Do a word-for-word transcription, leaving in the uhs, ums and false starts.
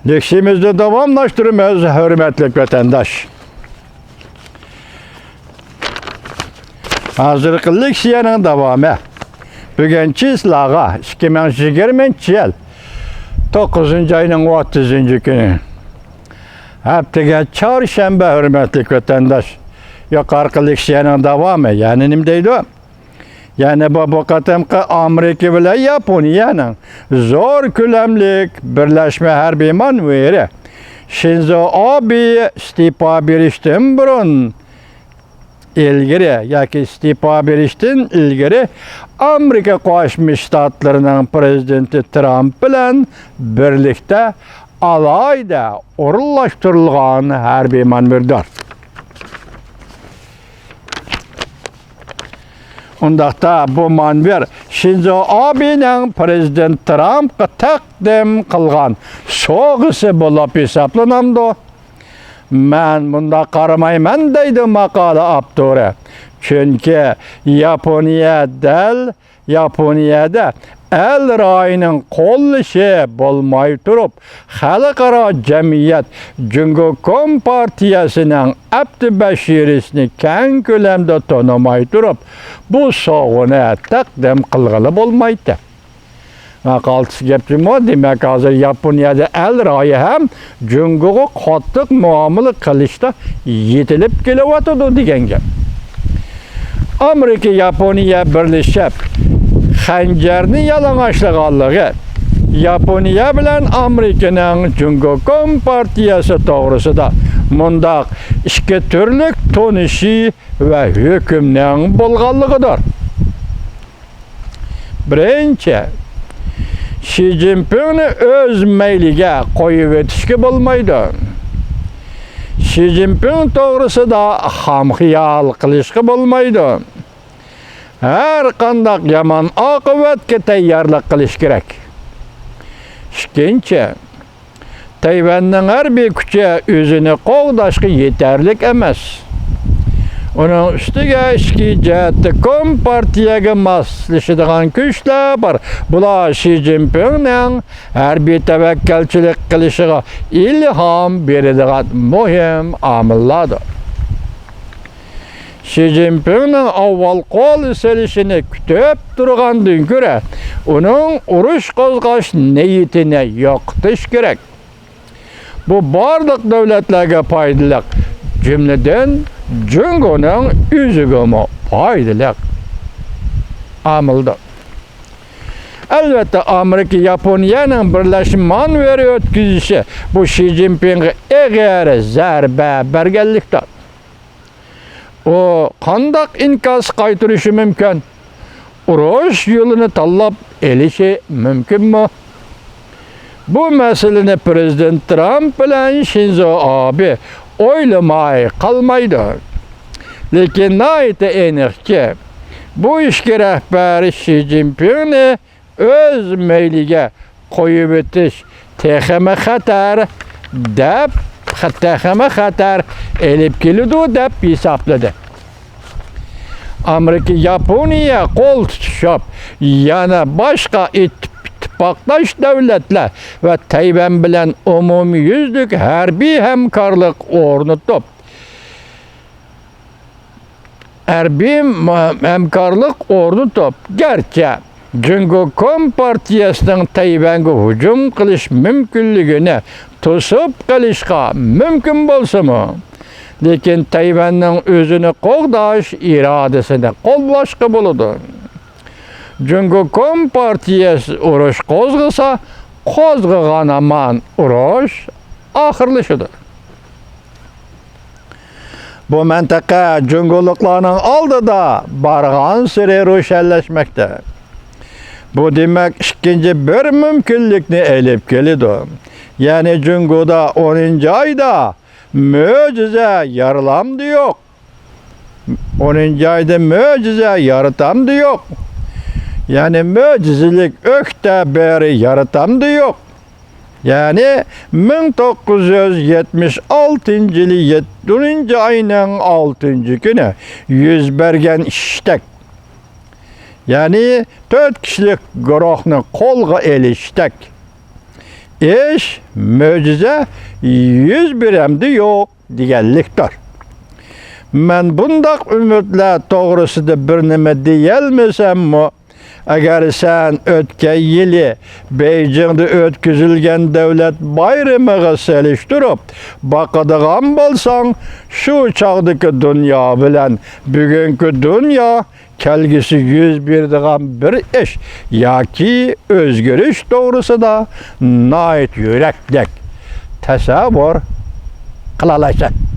لېكسىيىمىزنى داۋاملاشتۇرىمىز، ھۆرمەتلىك ۋەتەنداش. ھازىرقى لېكسىيەنىڭ داۋامى. بۈگۈن چىسلاغا، ئىككى مىڭ يىگىرمىنچى يىل توققۇزىنچى ئاينىڭ ئوتتۇزىنچى كۈنى. ھەپتىگە چارشەنبە، ھۆرمەتلىك ۋەتەنداش. يۇقىرىقى لېكسىيەنىڭ داۋامى، يەنى نېمە دەيدۇ؟ يەنى بۇ، بۇ قېتىمقى ئامېرىكا بىلەن ياپونىيەنىڭ زور كۆلەملىك بىرلەشمە ھەربىي مانېۋىرى. شىنزو ئابې ئىستېپا بېرىشتىن بۇرۇن، ئىلگىرى ياكى ئىستېپا بېرىشتىن ئىلگىرى ئامېرىكا قوشما شتاتلىرىنىڭ پىرېزىدېنتى ترامپ بىلەن بىرلىكتە ئالاھىدە ئورۇنلاشتۇرۇلغان ھەربىي مانېۋىردۇر. ئۇنداقتا بۇ مانېۋىر شىنزو ئابېنىڭ پىرېزىدېنت ترامپقا تەقدىم قىلغان سوۋغىسى بولۇپ ھېسابلىنامدۇ؟ مەن مۇنداق قارىمايمەن، دەيدۇ ماقالە ئاپتورى. چۈنكى ياپونىيە دەل ياپونىيەدە ئەل رايىنىڭ قوللىشى بولماي تۇرۇپ، خەلقئارا جەمئىيەت جۇڭگو كومپارتىيەسىنىڭ ئەپتى بەشىرىسىنى كەڭ كۆلەمدە تونۇماي تۇرۇپ، بۇ سوۋغىنى تەقدىم قىلغىلى بولمايتتى. ھە، قالتىس گەپ جۇمۇ. دېمەك، ھازىر ياپونىيەدە ئەل رايى ھەم جۇڭگوغا قاتتىق مۇئامىلە قىلىشتا يېتىلىپ كېلىۋاتىدۇ دېگەن گەپ. ئامېرىكا ياپونىيە بىرلىشىپ خەنجەرنى يالىڭاچلىغانلىقى، ياپونىيە بىلەن ئامېرىكىنىڭ جۇڭگو كومپارتىيەسى توغرىسىدا مۇنداق ئىككى تۈرلۈك تونۇشى ۋە ھۆكۈمنىڭ بولغانلىقىدۇر. بىرىنچى، شى جىنپىڭنى ئۆز مەيلىگە قويۇۋېتىشكە بولمايدۇ. شى جىنپىڭ توغرىسىدا خام خىيال قىلىشقا بولمايدۇ. ھەر قانداق يامان ئاقىۋەتكە تەييارلىق قىلىش كېرەك. ئىككىنچى، تەيۋەننىڭ ھەربىي كۈچى ئۆزىنى قوغداشقا يېتەرلىك ئەمەس. ئۇنىڭ ئۈستىگە ئىچكى جەھەتتە كومپارتىيەگە ماسلىشىدىغان كۈچلەر بار. بۇلار شى جىنپىڭنىڭ ھەربىي تەۋەككەلچىلىك قىلىشىغا ئىلھام بېرىدىغان مۇھىم ئامىللاردۇر. شى جىنپىڭنىڭ ئاۋۋال قول سېلىشىنى كۈتۈپ تۇرغاندىن كۆرە، ئۇنىڭ ئۇرۇش قوزغاش نىيىتىنى يوقىتىش كېرەك. بۇ بارلىق دۆلەتلەرگە پايدىلىق، جۈملىدىن جۇڭگونىڭ ئۆزىگىمۇ پايدىلىق ئامىلدۇر. ئەلۋەتتە، ئامېرىكا ياپونىيەنىڭ بىرلەشمە مانېۋىر ئۆتكۈزۈشى بۇ شى جىنپىڭغا ئېغىر زەربە بەرگەنلىكتۇر. ئۇ قانداق ئىنكاس قايتۇرۇشى مۇمكىن؟ ئۇرۇش يولىنى تاللاپ ئېلىشى مۇمكىنمۇ؟ بۇ مەسىلىنى پىرېزىدېنت ترامپ بىلەن شىنزو ئابې ئويلىماي قالمايدۇ. لېكىن ناھايىتى ئېنىقكى، بۇ ئىككى رەھبەر شى جىنپىڭنى ئۆز مەيلىگە قويۇۋېتىش تېخىمۇ خەتەر دەپ، تېخىمۇ خەتەر ئېلىپ كېلىدۇ دەپ ھېسابلىدى. ئامېرىكا، ياپونىيە قول تۇتۇشۇپ، يەنە باشقا ئىت-، ئىتتىپاقداش دۆلەتلەر ۋە تەيۋەن بىلەن ئومۇميۈزلۈك ھەربىي ھەمكارلىق ئورنىتىپ، ھەربىي ھەمكارلىق ئورنىتىپ، گەرچە جۇڭگو كومپارتىيەسىنىڭ تەيۋەنگە ھۇجۇم قىلىش مۇمكىنلىكىنى توسۇپ قېلىشقا مۇمكىن بولسىمۇ، لېكىن تەيۋەننىڭ ئۆزىنى قوغداش ئىرادىسىنى قوللاشقا بولىدۇ. جۇڭگو كومپارتىيەسى ئۇرۇش قوزغىسا، قوزغىغان ھامان ئۇرۇش ئاخىرلىشىدۇ. بۇ مەنتىقە جۇڭگولۇقلارنىڭ ئالدىدا بارغانسېرى روشەنلەشمەكتە. بۇ دېمەك ئىككىنچى بىر مۇمكىنلىكنى ئېلىپ كېلىدۇ. يەنى جۇڭگودا ئونىنچى ئايدا مۆجىزە يارىلامدۇ يوق؟ ئونىنچى ئايدا مۆجىزە يارىتامدۇ يوق؟ يەنى مۆجىزىلىك ئۆكتە بىر يارىتامدۇ يوق؟ يەنى مىڭ توققۇز يۈز يەتمىش ئالتىنچى يىلى يەتتىنچى ئاينىڭ ئالتىنچى كۈنى يۈز بەرگەن ئىشتەك. يەنى تۆت كىشىلىك گۇرۇھنى قولغا ئېلىشتەك. ئىش، مۆجىزە يۈز بېرەمدۇ يوق دېگەنلىكتۇر. مەن بۇنداق ئۈمىدلەر توغرىسىدا بىر نېمە دېيەلمىسەممۇ، ئەگەر سەن ئۆتكەن يىلى بېيجىڭدا ئۆتكۈزۈلگەن دۆلەت بايرىمىغا سېلىشتۇرۇپ باقىدىغان بولساڭ، شۇ چاغدىكى دۇنيا بىلەن بۈگۈنكى دۇنيا كەلگۈسى يۈز بېرىدىغان بىر ئىش ياكى ئۆزگىرىش توغرىسىدا ناھايىتى يۈرەكلىك تەسەۋۋۇر قىلالايسەن.